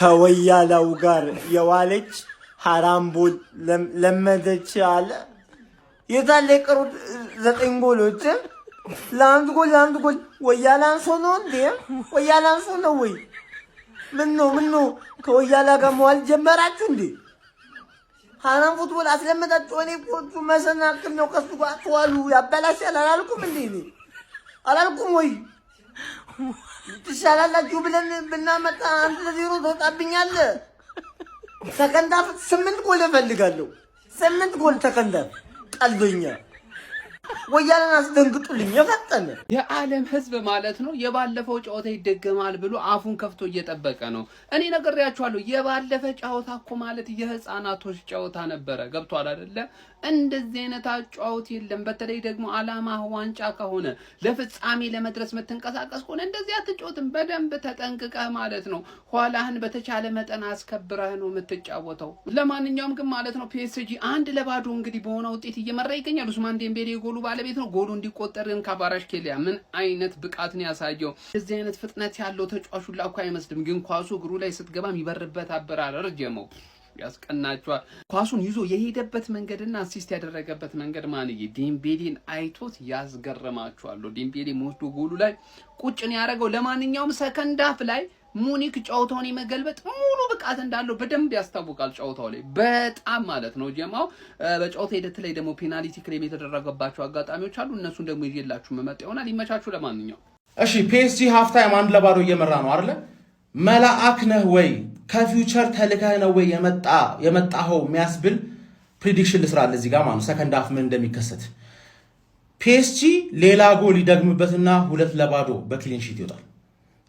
ከወያላው ጋር የዋለች ሀራም ball ለመደች አለ። የታለ የቀሩት 9 ጎሎች? ለአንድ ጎል ለአንድ ጎል ወያላ አንሶ ነው እንዴ? ወያላ አንሶ ነው ወይ? ምን ነው ምን ነው? ከወያላ ጋር መዋል ጀመራችሁ እንዴ? ሀራም football አስለመዳችሁ። እኔ እኮ እሱ መሰናክል ነው። ከሱ ጋር አትዋሉ ያበላሻል አላልኩም እንዴ? እኔ አላልኩም ወይ? ትሻላላችሁ ብለን ብናመጣ 1-0 ትወጣብኛለህ። Second half 8 ጎል እፈልጋለሁ። 8 ጎል second half። ቀልዶኛ ወያላን አስደንግጡልኝ የፈጠነ። የዓለም ሕዝብ ማለት ነው የባለፈው ጨዋታ ይደገማል ብሎ አፉን ከፍቶ እየጠበቀ ነው። እኔ ነግሬያችኋለሁ። የባለፈ ጨዋታ እኮ ማለት የህፃናቶች ጨዋታ ነበረ። ገብቷል አይደለ? እንደዚህ አይነት አጨዋወት የለም። በተለይ ደግሞ አላማ ዋንጫ ከሆነ፣ ለፍጻሜ ለመድረስ የምትንቀሳቀስ ከሆነ እንደዚህ አትጫወትም። በደንብ ተጠንቅቀህ ማለት ነው። ኋላህን በተቻለ መጠን አስከብረህ ነው የምትጫወተው። ለማንኛውም ግን ማለት ነው ፒኤስጂ 1-0 እንግዲህ በሆነ ውጤት እየመራ ይገኛል። ኡስማን ዴምቤሌ የጎሉ ባለቤት ነው። ጎሉ እንዲቆጠር ግን ካቫራሽኬሊያ ምን አይነት ብቃት ነው ያሳየው? እዚህ አይነት ፍጥነት ያለው ተጫዋች ሁላ እኮ አይመስልም። ግን ኳሱ እግሩ ላይ ስትገባ የሚበርበት አበራረር ጀመው ያስቀናቸዋል። ኳሱን ይዞ የሄደበት መንገድና assist ያደረገበት መንገድ ማንዬ ዴምቤሌን አይቶት ያስገርማቸዋል። ዴምቤሌ ወስዶ ጎሉ ላይ ቁጭን ያደረገው። ለማንኛውም second half ላይ ሙኒክ ጨዋታውን የመገልበጥ ሙሉ ብቃት እንዳለው በደንብ ያስታውቃል። ጨዋታው ላይ በጣም ማለት ነው ጀማው። በጨዋታ ሂደት ላይ ደግሞ penalty claim የተደረገባቸው አጋጣሚዎች አሉ። እነሱን ደግሞ ይዤላችሁ መመጣ ይሆናል። ይመቻችሁ። ለማንኛውም እሺ፣ ፒኤስጂ half time 1-0 እየመራ ነው አይደለ? መላአክ ነህ ወይ፣ ከ future ተልከህ ነው ወይ የመጣኸው የሚያስብል prediction ልስራለህ እዚህ ጋር ማለት second half ምን እንደሚከሰት። ፒኤስጂ ሌላ ጎል ይደግምበትና 2-0 በ clean sheet ይወጣል።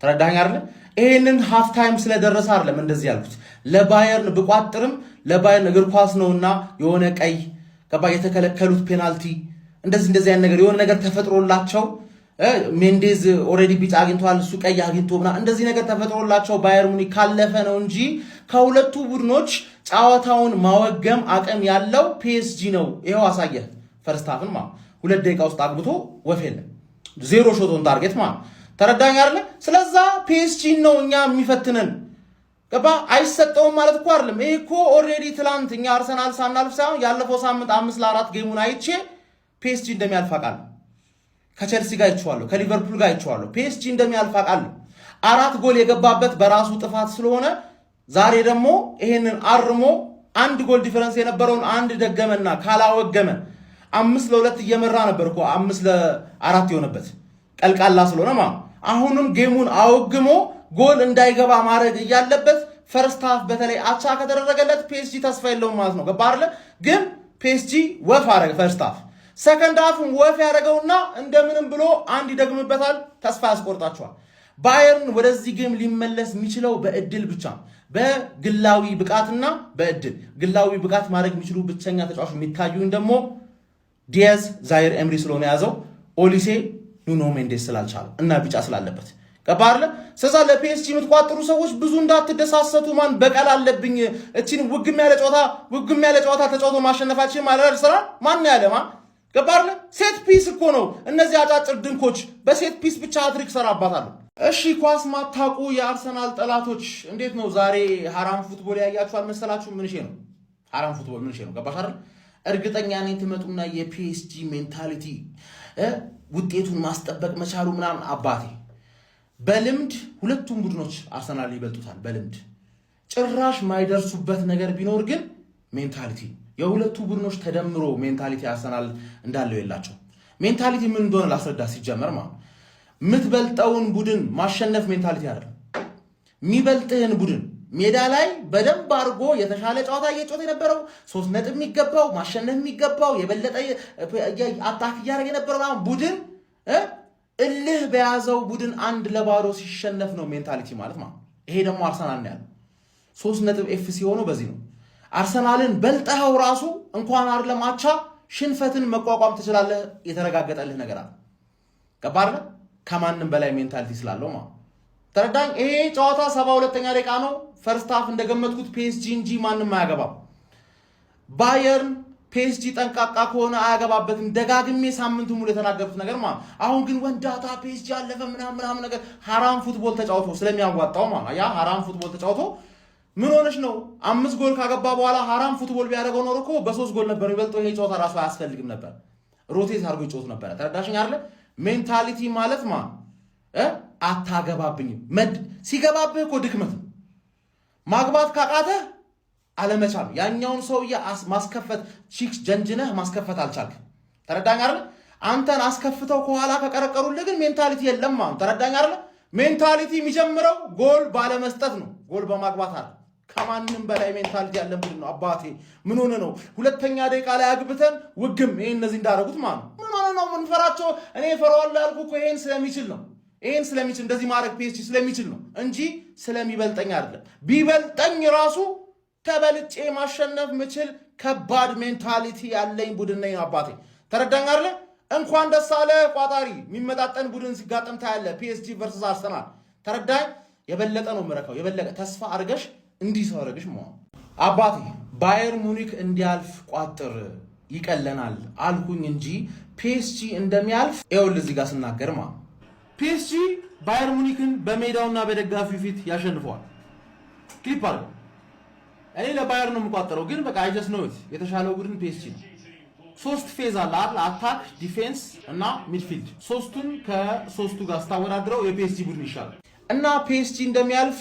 ተረዳኸኝ አይደለ? ይሄንን half time ስለደረሰ አይደለም እንደዚህ ያልኩት። ለባየርን ብቋጥርም ለባየርን እግር ኳስ ነውና የሆነ ቀይ ገባ የተከለከሉት penalty እንደዚህ እንደዚህ አይነት ነገር የሆነ ነገር ተፈጥሮላቸው፣ ሜንዴዝ already ቢጫ አግኝቷል፣ እሱ ቀይ አግኝቶ ምናምን እንደዚህ ነገር ተፈጥሮላቸው ባየር ሙኒክ ካለፈ ነው እንጂ ከሁለቱ ቡድኖች ጨዋታውን ማወገም አቅም ያለው ፒኤስጂ ነው። ይኸው አሳየ። First half ን ማ 2 ደቂቃ ውስጥ አግብቶ ወፍ የለም፣ 0 shot on target ማለት። ተረዳኝ አይደለ? ስለዛ ፒኤስጂ ነው እኛ የሚፈትነን። ገባ? አይሰጠውም ማለት እኮ አይደለም። ይሄ እኮ already ትላንት እኛ አርሰናል ሳናልፍ ሳይሆን ያለፈው ሳምንት 5-4 game ኡን አይቼ ፒኤስጂ እንደሚያልፍ አውቃለሁ። ከቸልሲ ጋር አይቼዋለሁ፣ ከሊቨርፑል ጋር አይቼዋለሁ። ፒኤስጂ እንደሚያልፍ አውቃለሁ። አራት ጎል የገባበት በራሱ ጥፋት ስለሆነ ዛሬ ደግሞ ይሄንን አርሞ አንድ ጎል difference የነበረውን አንድ ደገመና ካላወገመ፣ 5-2 እየመራ ነበር እኮ 5-4 የሆነበት ቀልቃላ ስለሆነ ማለት። አሁንም game ኡን አወግሞ ጎል እንዳይገባ ማድረግ እያለበት first half በተለይ አቻ ከተደረገለት ፒኤስጂ ተስፋ የለውም ማለት ነው። ገባ አይደለ? ግን ፒኤስጂ ወፍ አደረገ first half። Second half ን ወፍ ያደረገውና እንደምንም ብሎ አንድ ይደግምበታል። ተስፋ ያስቆርጣቸዋል። ባየርን ወደዚህ game ሊመለስ የሚችለው በእድል ብቻ፣ በግላዊ ብቃትና በእድል። ግላዊ ብቃት ማድረግ የሚችሉ ብቸኛ ተጫዋች የሚታዩኝ ደግሞ ዲያዝ ዛይር ኤምሪ ስለሆነ የያዘው ኦሊሴ ኑኖ ሜንዴስ ስላልቻለ እና ቢጫ ስላለበት። ገባ አይደለ? ስለዛ ለፒኤስጂ የምትቋጥሩ ሰዎች ብዙ እንዳትደሳሰቱ። ማን በቀል አለብኝ እቺን ውግም ያለ ጨዋታ ተጫውቶ ማሸነፋችን ማለት ስራ ማን ያለ ማ ገባ አይደለ? Set piece እኮ ነው። እነዚህ አጫጭር ድንኮች በ set piece ብቻ hat trick ሰራባታለሁ። እሺ፣ ኳስ ማታቁ የአርሰናል ጠላቶች እንዴት ነው ዛሬ ሀራም football ያያችሁ አልመሰላችሁ? ምን ነው ሀራም football? ምን ነው? ገባሽ አይደል? እርግጠኛ ነኝ ትመጡና የፒኤስጂ mentality ውጤቱን ማስጠበቅ መቻሉ ምናምን። አባቴ፣ በልምድ ሁለቱም ቡድኖች አርሰናል ይበልጡታል። በልምድ ጭራሽ ማይደርሱበት ነገር ቢኖር ግን mentality፣ የሁለቱ ቡድኖች ተደምሮ mentality አርሰናል እንዳለው የላቸው። Mentality ምን እንደሆነ ላስረዳ። ሲጀመር ማለት የምትበልጠውን ቡድን ማሸነፍ mentality አይደለም። የሚበልጥህን ቡድን ሜዳ ላይ በደንብ አድርጎ የተሻለ ጨዋታ እየጮተ የነበረው፣ 3 ነጥብ የሚገባው፣ ማሸነፍ የሚገባው፣ የበለጠ attack እያደረገ የነበረው ቡድን እልህ በያዘው ቡድን 1-0 ሲሸነፍ ነው mentality ማለት ማለት። ይሄ ደግሞ አርሰናል ነው ያለው። 3 ነጥብ ኤፍ ሲሆነው በዚህ ነው። አርሰናልን በልጠኸው ራሱ እንኳን አይደለም አቻ ሽንፈትን መቋቋም ትችላለህ። የተረጋገጠልህ ነገር አለ። ገባህ አይደለ? ከማንም በላይ mentality ስላለው ማለት። ተረዳኝ። ይሄ ጨዋታ 72ኛ ደቂቃ ነው። First half እንደገመትኩት ፒኤስጂ እንጂ ማንም አያገባም። ባየርን ፒኤስጂ ጠንቃቃ ከሆነ አያገባበትም። ደጋግሜ ሳምንቱ ሙሉ የተናገርኩት ነገር ማለት። አሁን ግን ወንዳታ ፒኤስጂ አለፈ ምናምን ምናምን ነገር ሀራም football ተጫውቶ ስለሚያዋጣው ማለት ያ ሀራም football ተጫውቶ ምን ሆነሽ ነው? 5 ጎል ካገባ በኋላ ሀራም football ቢያደርገው ኖሮ እኮ በ3 ጎል ነበር የሚበልጠው። ይሄ ጨዋታ ራሱ አያስፈልግም ነበር። Rotate አድርጎ ይጫወት ነበረ። ተረዳሽኝ አይደለ? Mentality ማለት ማ አታገባብኝም። ሲገባብህ እኮ ድክመት ነው። ማግባት ካቃተህ አለመቻል፣ ያኛውን ሰውዬ ማስከፈት ቺክስ ጀንጅነህ ማስከፈት አልቻልክም። ተረዳኝ አይደለ? አንተን አስከፍተው ከኋላ ከቀረቀሩልህ ግን mentality የለም። ተረዳኝ አይደለ? Mentality የሚጀምረው ጎል ባለመስጠት ነው፣ ጎል በማግባት አለ። ከማንም በላይ mentality ያለን ቡድን ነው። አባቴ ምን ሆነ ነው? ሁለተኛ ደቂቃ ላይ አግብተን ውግም ይሄን እነዚህ እንዳደረጉት ማለት ነው። ምን ሆነ ነው ምንፈራቸው? እኔ እፈራዋለሁ ያልኩህ እኮ ይሄን ስለሚችል ነው። ይሄን ስለሚችል እንደዚህ ማድረግ ፒኤስጂ ስለሚችል ነው እንጂ ስለሚበልጠኝ አይደለም። ቢበልጠኝ ራሱ ተበልጬ ማሸነፍ ምችል ከባድ mentality ያለኝ ቡድን ነኝ። አባቴ ተረዳኝ አይደለ? እንኳን ደስ አለ ቋጣሪ። የሚመጣጠን ቡድን ሲጋጠም ታያለህ። ፒኤስጂ versus አርሰናል። ተረዳኝ። የበለጠ ነው ምረካው። የበለጠ ተስፋ አድርገሽ እንዲህ ሰው አድርገሽ መሆን አባቴ ባየር ሙኒክ እንዲያልፍ ቋጥር ይቀለናል አልኩኝ እንጂ ፒኤስጂ እንደሚያልፍ ይኸውልህ እዚህ ጋር ስናገር ማ ፒኤስጂ ባየር ሙኒክን በሜዳውና በደጋፊው ፊት ያሸንፈዋል። ክሊፕ አድርገው። እኔ ለባየር ነው የምቋጠረው፣ ግን በቃ I just know የተሻለው ቡድን ፒኤስጂ ነው። ሶስት phase አለ አይደል? Attack፣ defense እና midfield። ሶስቱን ከሶስቱ ጋር ስታወዳድረው የፒኤስጂ ቡድን ይሻላል እና ፒኤስጂ እንደሚያልፍ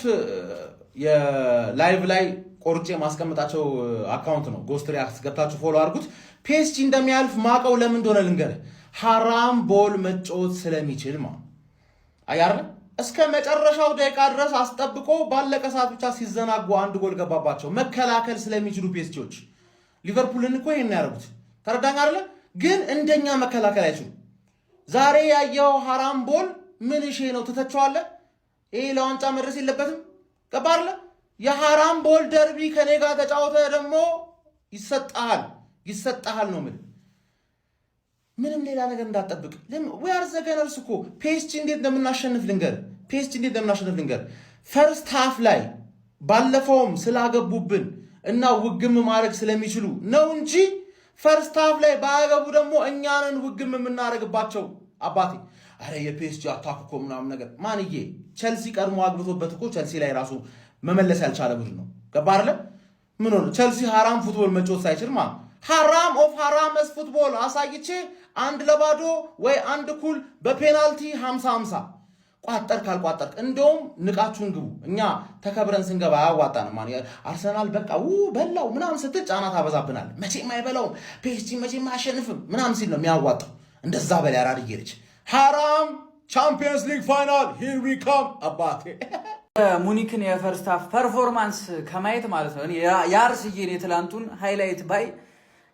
የ live ላይ ቆርጬ ማስቀመጣቸው account ነው። Ghost React ገብታችሁ follow አድርጉት። ፒኤስጂ እንደሚያልፍ ማቀው ለምን እንደሆነ ልንገርህ። ሀራም ball መጫወት ስለሚችል ማ አያር እስከ መጨረሻው ደቂቃ ድረስ አስጠብቆ ባለቀ ሰዓት ብቻ ሲዘናጉ አንድ ጎል ገባባቸው። መከላከል ስለሚችሉ ፒኤስጂዎች ሊቨርፑልን እኮ ይሄን ያደርጉት። ተረዳኝ አይደለ? ግን እንደኛ መከላከል አይችሉም። ዛሬ ያየው ሀራም ball ምን እሺ ነው ትተቸዋለህ? ይሄ ለዋንጫ መድረስ የለበትም። ገባ አይደለ? የሀራም ball ደርቢ ከኔ ጋር ተጫውተ ደግሞ ይሰጣል ይሰጣል ነው የምልህ። ምንም ሌላ ነገር እንዳትጠብቅ። We are the Gunners እኮ። ፒኤስጂ እንዴት እንደምናሸንፍ ልንገር። ፒኤስጂ እንዴት እንደምናሸንፍ ልንገር። First half ላይ ባለፈውም ስላገቡብን እና ውግም ማድረግ ስለሚችሉ ነው እንጂ first half ላይ ባያገቡ ደግሞ እኛንን ውግም የምናደርግባቸው። አባቴ አረ የፒኤስጂ attack እኮ ምናምን ነገር ማንዬ፣ ቸልሲ ቀድሞ አግብቶበት እኮ ቸልሲ ላይ ራሱ መመለስ ያልቻለ ቡድን ነው። ገባ አይደለ? ምን ሆነ? ቸልሲ ሀራም football መጫወት ሳይችል ማለት ሀራም of ሀራመስ football አሳይቼ 1-0 ወይ 1 እኩል በፔናልቲ 50-50። ቋጠር ካልቋጠርክ እንደውም ንቃችሁን ግቡ። እኛ ተከብረን ስንገባ አያዋጣንም። አርሰናል በቃ ው በላው ምናምን ስትል ጫና ታበዛብናል። መቼም አይበላውም ፒኤስጂ መቼም አያሸንፍም ምናምን ሲል ነው የሚያዋጣው። እንደዛ በላይ አራድዬ ልጅ ሀራም Champions League final here we come አባቴ። ሙኒክን የ first half performance ከማየት ማለት ነው የአርስዬን የትላንቱን highlight ባይ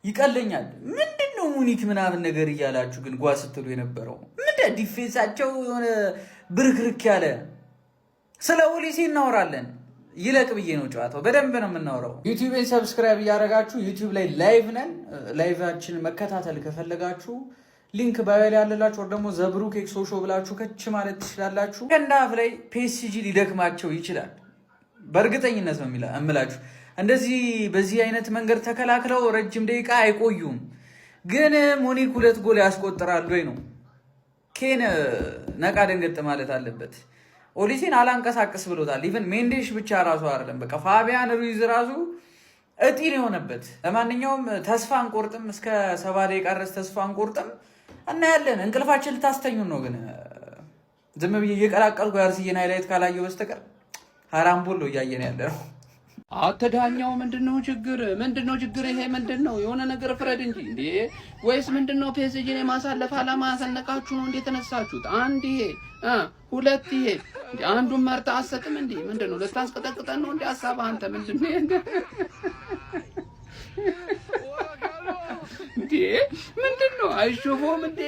ይቀለኛል። ምንድን ነው ሙኒክ ምናምን ነገር እያላችሁ ግን ጓ ስትሉ የነበረው ምንድን defense ኣቸው የሆነ ብርክርክ ያለ። ስለ ኦሊሴ እናወራለን። ይለቅ ብዬ ነው፣ ጨዋታው በደንብ ነው የምናወራው። ዩቲዩብን subscribe እያደረጋችሁ ዩቲዩብ ላይ live ነን። Live ኣችንን መከታተል ከፈለጋችሁ link bio ላይ ያለላችሁ ወር ደግሞ ዘብሩክ ኤክሶ ሾው ብላችሁ ከች ማለት ትችላላችሁ። Second half ላይ ፒኤስጂ ሊደክማቸው ይችላል። በእርግጠኝነት ነው እምላችሁ። እንደዚህ በዚህ አይነት መንገድ ተከላክለው ረጅም ደቂቃ አይቆዩም። ግን ሙኒክ ሁለት ጎል ያስቆጥራሉ ወይ ነው። ኬን ነቃ ደንገጥ ማለት አለበት። ኦሊሴን አላንቀሳቅስ ብሎታል። Even ሜንዴሽ ብቻ ራሱ አይደለም፣ በቃ ፋቢያን ሩይዝ ራሱ እጢ ነው የሆነበት። ለማንኛውም ተስፋ አንቆርጥም፣ እስከ 70 ደቂቃ ድረስ ተስፋ አንቆርጥም። እናያለን። እንቅልፋችን ልታስተኙን ነው። ግን ዝም ብዬ እየቀላቀልኩ የአርስዬን highlight ካላየሁ በስተቀር ሀራም ball ነው እያየን ያለ ነው። አንተ ዳኛው ምንድነው ችግር? ምንድነው ችግር? ይሄ ምንድነው? የሆነ ነገር ፍረድ እንጂ እንዴ! ወይስ ምንድነው? ፒኤስጂን የማሳለፍ ዓላማ ያሰነቃችሁ ነው እንዴ የተነሳችሁት? አንድ ይሄ ሁለት ይሄ እንዴ፣ አንዱን መርጠህ አትሰጥም እንዴ? ምንድነው? ልታስቀጠቅጠን ነው እንዴ ሀሳብ? አንተ ምንድነው እንዴ? ምንድነው? አይሾፎም እንዴ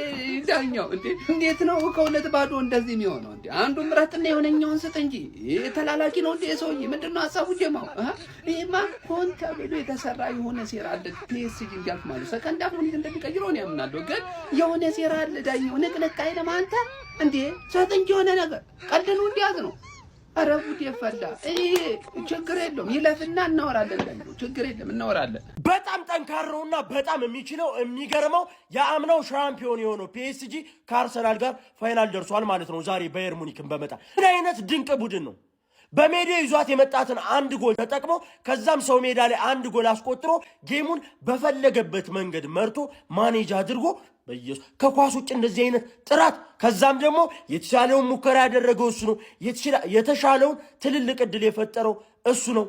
ዳኛው? እንዴ እንዴት ነው ከ2-0 እንደዚህ የሚሆነው? እንዴ አንዱ ምረጥና የሆነኛውን ስጥ እንጂ ተላላኪ ነው እንዴ ሰውዬ? ምንድነው ሀሳቡ ጀማው? ይሄማ ሆን ተብሎ የተሰራ የሆነ ሴራ አለ። ፒኤስጂ እንዲያልፍ ማለት second half ሙኒክ እንደሚቀይረው ነው ያምናለሁ። ግን የሆነ ሴራ አለ። ዳኛው ንቅንቅ አይልም። አንተ እንዴ ሰጥ እንጂ የሆነ ነገር ቀልድ ነው እንዲያዝ ነው። ኧረ ጉድ የፈላ። ይሄ ችግር የለውም፣ ይለፍና እናወራለን። ዳኛው ችግር የለም፣ እናወራለን። በጣም ጠንካራውና በጣም የሚችለው የሚገርመው የአምናው ሻምፒዮን የሆነው ፒኤስጂ ከአርሰናል ጋር final ደርሷል ማለት ነው። ዛሬ ባየር ሙኒክን በመጣል ምን አይነት ድንቅ ቡድን ነው! በሜዳ ይዟት የመጣትን አንድ ጎል ተጠቅሞ ከዛም ሰው ሜዳ ላይ አንድ ጎል አስቆጥሮ game ኡን በፈለገበት መንገድ መርቶ manage አድርጎ፣ በኢየሱስ፣ ከኳስ ውጭ እንደዚህ አይነት ጥራት፣ ከዛም ደግሞ የተሻለውን ሙከራ ያደረገው እሱ ነው። የተሻለውን ትልልቅ እድል የፈጠረው እሱ ነው።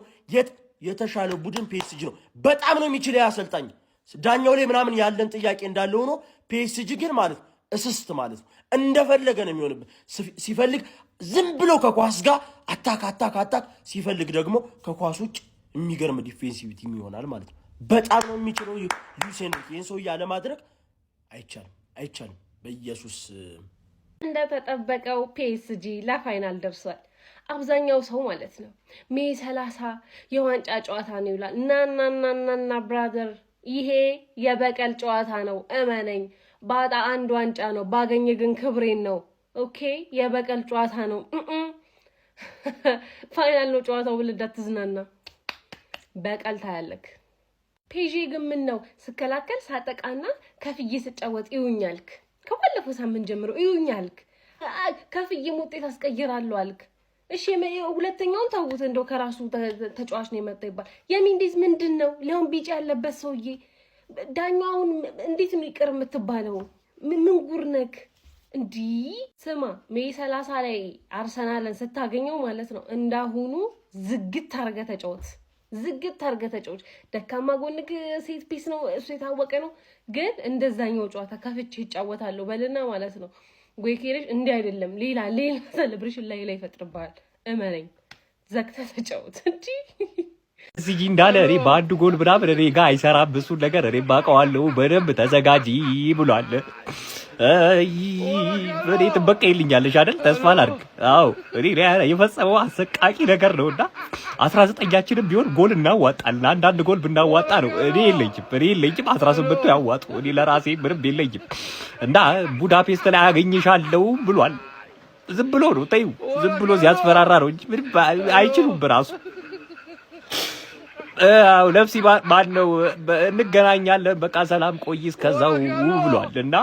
የተሻለው ቡድን ፒኤስጂ ነው። በጣም ነው የሚችለው አሰልጣኝ። ዳኛው ላይ ምናምን ያለን ጥያቄ እንዳለ ሆኖ ፒኤስጂ ግን ማለት እስስት ማለት ነው፣ እንደፈለገ ነው የሚሆንብህ። ሲፈልግ ዝም ብሎ ከኳስ ጋር attack attack attack፣ ሲፈልግ ደግሞ ከኳስ ውጭ የሚገርም defensive team ይሆናል ማለት ነው። በጣም ነው የሚችለው ሉዊስ ኤንሪኬ። ይህን ሰውዬ አለማድነቅ አይቻልም፣ አይቻልም። በኢየሱስ። እንደተጠበቀው ፒኤስጂ ለ final ደርሷል። አብዛኛው ሰው ማለት ነው May 30 የዋንጫ ጨዋታ ነው ይላል። ና ና ና ና ና brother፣ ይሄ የበቀል ጨዋታ ነው። እመነኝ። ባጣ አንድ ዋንጫ ነው፣ ባገኘ ግን ክብሬን ነው። Okay፣ የበቀል ጨዋታ ነው። Final ነው ጨዋታው ብለህ እንዳትዝናና፣ በቀል ታያለክ። ፔዤ ግን ምን ነው ስከላከል ሳጠቃና ከፍዬ ስጫወት እዩኛልክ። ከባለፈው ሳምንት ጀምሮ እዩኛልክ። ከፍዬም ውጤት አስቀይራለሁ አልክ። እሺ፣ ሁለተኛውን ተዉት፣ እንደው ከራሱ ተጫዋች ነው የመጣው ይባል። የሚንዴዝ ምንድን ነው ሊሆን ቢጫ ያለበት ሰውዬ፣ ዳኛው አሁን እንዴት ነው ይቅር የምትባለው? ምን ጉር ነክ እንዲህ? ስማ፣ May 30 ላይ አርሰናልን ስታገኘው ማለት ነው እንዳሁኑ ዝግት አድርገህ ተጫወት። ዝግት አድርገህ ተጫወት። ደካማ ጎንክ set piece ነው፣ እሱ የታወቀ ነው። ግን እንደዛኛው ጨዋታ ከፍቼ ይጫወታለሁ በልና ማለት ነው። ጎይኬሬሽ እንዲህ አይደለም፣ ሌላ ሌላ celebration ላይ ላይ ይፈጥርብሃል። እመነኝ፣ ዘግተህ ተጫወት እንዲህ። እዚህ እንዳለ እኔ በአንድ ጎል ምናምን እኔ ጋር አይሰራም። እሱን ነገር እኔ ባውቀዋለሁ። በደንብ ተዘጋጂ ብሏል። እኔ ትበቀይልኛለሽ አይደል? ተስፋ ላድርግ። አዎ፣ እኔ የፈጸመው አሰቃቂ ነገር ነው እና 19ኛችንም ቢሆን ጎል እናዋጣለን። አንዳንድ ጎል ብናዋጣ ነው። እኔ የለኝም፣ እኔ የለኝም። 18ቱ ያዋጡ። እኔ ለራሴ ምንም የለኝም እና ቡዳፔስት ላይ አገኝሻለሁ ብሏል። ዝም ብሎ ነው፣ ተይው፣ ዝም ብሎ ሲያስፈራራ ነው እንጂ ምንም አይችሉም በራሱ። ነፍሲ ማን ነው፣ እንገናኛለን፣ በቃ ሰላም ቆይ እስከዛው ብሏል። እና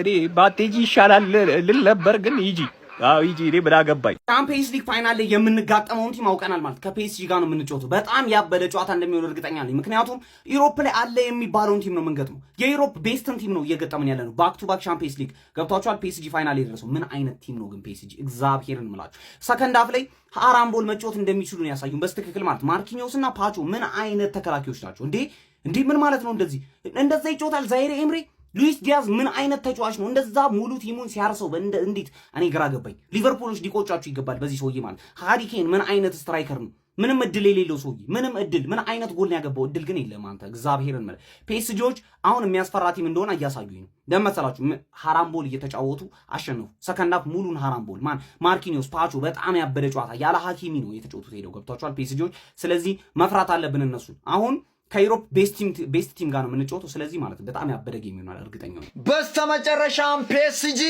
እኔ ባትሄጂ ይሻላል ልል ነበር፣ ግን ሂጂ፣ አዎ ሂጂ፣ እኔ ምን አገባኝ። ቻምፒየንስ ሊግ final ላይ የምንጋጠመውን team አውቀናል ማለት ከፒኤስጂ ጋር ነው የምንጫወተው። በጣም ያበደ ጨዋታ እንደሚሆን እርግጠኛ ነኝ። ምክንያቱም Europe ላይ አለ የሚባለውን team ነው የምንገጥመው። የ Europe best ን team ነው እየገጠምን ያለ ነው። Back to back ቻምፒየንስ ሊግ ገብቷቸዋል። ፒኤስጂ final የደረሰው ምን አይነት team ነው ግን ፒኤስጂ? እግዚአብሔርን ምላችሁ second half ላይ ሀራም ball መጫወት እንደሚችሉ ነው ያሳዩን በትክክል ማለት። ማርኪኞስ እና ፓቾ ምን አይነት ተከላካዮች ናቸው እንዴ! እንዴ፣ ምን ማለት ነው? እንደዚህ እንደዛ ይጫወታል ዛይሬ ኤምሪ፣ ሉዊስ ዲያዝ ምን አይነት ተጫዋች ነው? እንደዛ ሙሉ team ኡን ሲያርሰው እንዴት፣ እኔ ግራ ገባኝ። ሊቨርፑሎች ሊቆጫችሁ ይገባል በዚህ ሰውዬ ማለት። ሃሪ ኬን ምን አይነት striker ነው? ምንም እድል የሌለው ሰውዬ፣ ምንም እድል፣ ምን አይነት ጎል ነው ያገባው? እድል ግን የለም። አንተ እግዚአብሔርን ማለት ፒኤስጂዎች አሁን የሚያስፈራ team እንደሆነ እያሳዩኝ ነው። ለመሰላችሁ ሀራም ball እየተጫወቱ አሸነፉ። Second half ሙሉን ሀራም ball ማን፣ ማርኪኒዮስ፣ ፓቾ፣ በጣም ያበደ ጨዋታ ያለ ሀኪሚ ነው የተጫወቱት ሄደው፣ ገብቷቸዋል ፒኤስጂዎች። ስለዚህ መፍራት አለብን እነሱን። አሁን ከ Europe best team ጋር ነው የምንጫወተው። ስለዚህ ማለት በጣም ያበደ game ይሆናል እርግጠኛ ነኝ። በስተመጨረሻም ፒኤስጂ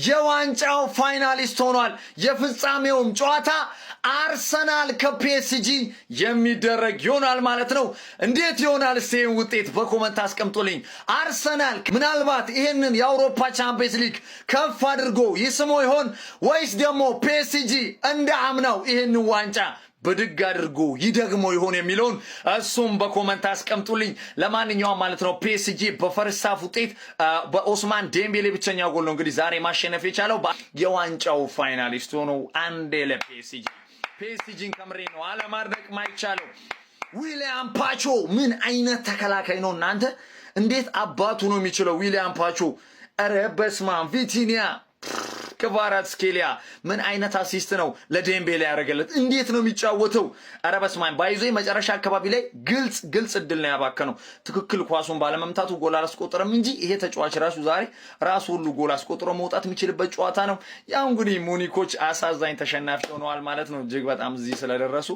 የዋንጫው finalist ሆኗል። የፍጻሜውም ጨዋታ አርሰናል ከፒኤስጂ የሚደረግ ይሆናል ማለት ነው። እንዴት ይሆናል? እስቲ ይህን ውጤት በ comment አስቀምጡልኝ። አርሰናል ምናልባት ይህንን የአውሮፓ ቻምፒየንስ ሊግ ከፍ አድርጎ ይስሞ ይሆን ወይስ ደግሞ ፒኤስጂ እንደ አምናው ይህንን ዋንጫ ብድግ አድርጎ ይደግሞ ይሆን የሚለውን እሱም በ comment አስቀምጡልኝ። ለማንኛውም ማለት ነው ፒኤስጂ በ first half ውጤት በኦስማን ዴምቤሌ ብቸኛ ጎል ነው እንግዲህ ዛሬ ማሸነፍ የቻለው፣ የዋንጫው finalist ሆኖ። አንዴ ለፒኤስጂ፣ ፒኤስጂን ከምሬ ነው አለማድነቅ ማይቻለው። ዊሊያም ፓቾ ምን አይነት ተከላካይ ነው እናንተ! እንዴት አባቱ ነው የሚችለው ዊሊያም ፓቾ! ኧረ በስማም፣ ቪቲኒያ፣ ክቫራትስኬሊያ ምን አይነት assist ነው ለዴምቤሌ ያደረገለት? እንዴት ነው የሚጫወተው? ኧረ በስማም፣ by the way መጨረሻ አካባቢ ላይ ግልጽ ግልጽ እድል ነው ያባከነው። ትክክል ኳሱን ባለመምታቱ ጎል አላስቆጠረም እንጂ ይሄ ተጫዋች ራሱ ዛሬ ራሱ ሁሉ ጎል አስቆጥሮ መውጣት የሚችልበት ጨዋታ ነው። ያው እንግዲህ ሙኒኮች አሳዛኝ ተሸናፊ ሆነዋል ማለት ነው። እጅግ በጣም እዚህ ስለደረሱ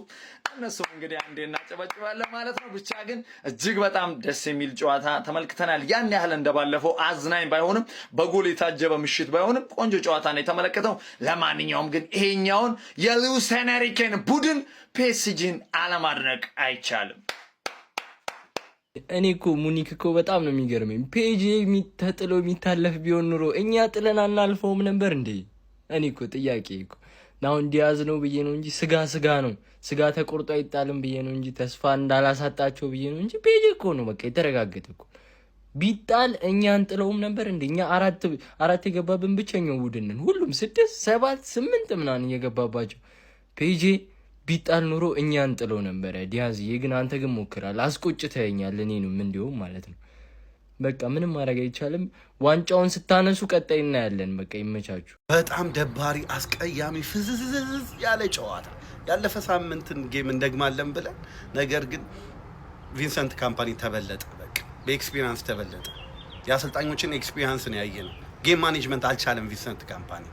እነሱም እንግዲህ አንዴ እናጨበጭባለን ማለት ነው። ብቻ ግን እጅግ በጣም ደስ የሚል ጨዋታ ተመልክተናል። ያን ያህል እንደባለፈው አዝናኝ ባይሆንም፣ በጎል የታጀበ ምሽት ባይሆንም ቆንጆ ጨዋታ ነው የተመለከተው። ለማንኛውም ግን ይሄኛውን የሉዊስ ኤንሪኬን ቡድን ፒኤስጂን አለማድነቅ አይቻልም። እኔ እኮ ሙኒክ እኮ በጣም ነው የሚገርመኝ። ፒኤስጂ ተጥሎ የሚታለፍ ቢሆን ኑሮ እኛ ጥለን አናልፈውም ነበር እንዴ? እኔ እኮ ጥያቄ እኮ አሁን ዲያዝ ነው ብዬ ነው እንጂ ስጋ ስጋ ነው፣ ስጋ ተቆርጦ አይጣልም ብዬ ነው እንጂ፣ ተስፋ እንዳላሳጣቸው ብዬ ነው እንጂ ፔጄ እኮ ነው፣ በቃ የተረጋገጠ እኮ። ቢጣል እኛ አንጥለውም ነበር እንደ እኛ አራት አራት የገባብን ብቸኛው ቡድን ነን። ሁሉም ስድስት፣ ሰባት፣ ስምንት ምናምን እየገባባቸው ፔጄ ቢጣል ኑሮ እኛ እንጥለው ነበረ። ዲያዝዬ ግን አንተ ግን ሞክራል፣ አስቆጭተኸኛል። እኔንም እንዲሁም ማለት ነው። በቃ ምንም ማድረግ አይቻልም። ዋንጫውን ስታነሱ ቀጣይ እናያለን። በቃ ይመቻችሁ። በጣም ደባሪ፣ አስቀያሚ፣ ፍዝዝዝዝ ያለ ጨዋታ፣ ያለፈ ሳምንትን game እንደግማለን ብለን፣ ነገር ግን ቪንሰንት ካምፓኒ ተበለጠ። በቃ በ experience ተበለጠ። የአሰልጣኞችን experience ነው ያየነው። Game management አልቻለም ቪንሰንት ካምፓኒ።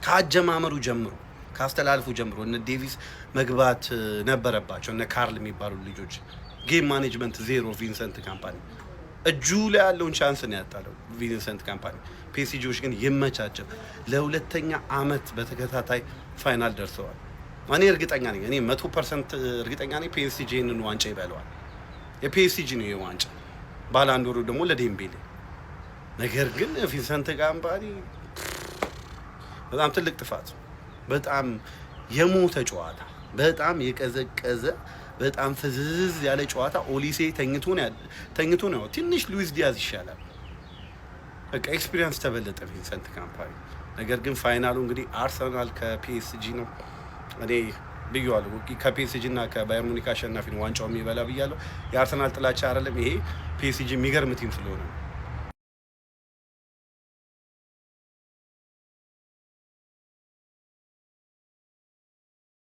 ከአጀማመሩ ጀምሮ፣ ከአስተላልፉ ጀምሮ እነ ዴቪስ መግባት ነበረባቸው፣ እነ ካርል የሚባሉ ልጆች። Game management zero። ቪንሰንት ካምፓኒ እጁ ላይ ያለውን chance ነው ያጣለው ቪንሰንት ካምፓኒ። ፒኤስጂዎች ግን ይመቻቸው፣ ለሁለተኛ አመት በተከታታይ final ደርሰዋል። እኔ እርግጠኛ ነኝ፣ እኔ 100% እርግጠኛ ነኝ ፒኤስጂ ይህንን ዋንጫ ይበለዋል። የፒኤስጂ ነው ይሄ ዋንጫ፣ ባላንዶሩ ደግሞ ለዴምቤሌ። ነገር ግን ቪንሰንት ካምፓኒ በጣም ትልቅ ጥፋት፣ በጣም የሞተ ጨዋታ፣ በጣም የቀዘቀዘ፣ በጣም ፍዝዝ ያለ ጨዋታ። ኦሊሴ ተኝቶ ነው። ትንሽ ሉዊስ ዲያዝ ይሻላል። በቃ experience ተበለጠ ቪንሰንት ካምፓኒ። ነገር ግን final ኡ እንግዲህ አርሰናል ከፒኤስጂ ነው። እኔ ብዬዋለሁ፣ ከፒኤስጂ እና ከባየር ሙኒክ አሸናፊ ነው ዋንጫው የሚበላ ብያለሁ። የአርሰናል ጥላቻ አይደለም ይሄ፣ ፒኤስጂ የሚገርም team ስለሆነ ነው።